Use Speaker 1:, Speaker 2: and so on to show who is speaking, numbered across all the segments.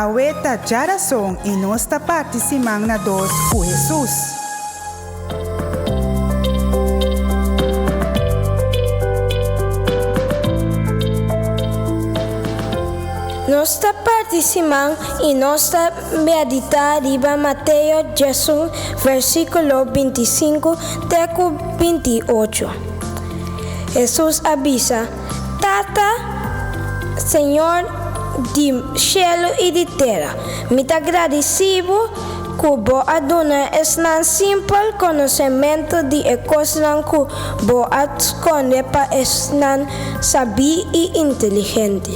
Speaker 1: Awe ta djarason i nos ta parti siman na dos ku Hesus.
Speaker 2: Nos ta parti siman i nos ta meditá riba Mateo 11 versíkulo 25 te ku 28. Hesus a bisa, Tata, Señor di shelu i di tera, mi ta gradisí bo ku bo a duna esnan simpel konosementu di e kosnan ku bo a skonde pa esnan sabí i inteligente.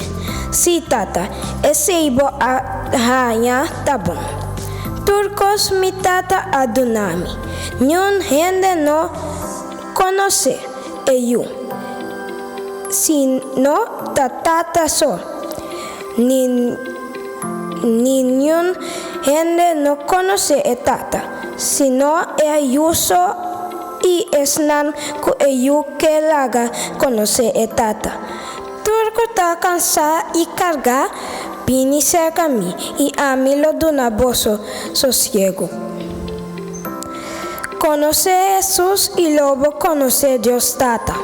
Speaker 2: Sí, Tata, esei bo a haña ta bon. Tur kos mi Tata a duna mi. Niun hende no konosé e Yu, sino ta Tata so. Ni ni niun hende no konosé e Tata, sino e Yu so i esnan ku e Yu ke laga konosé e Tata. Tur ku ta kansá i kargá, bini serka mi, i ami lo duna boso sosiegu. Konosé Hesus i lo bo konosé Dios Tata.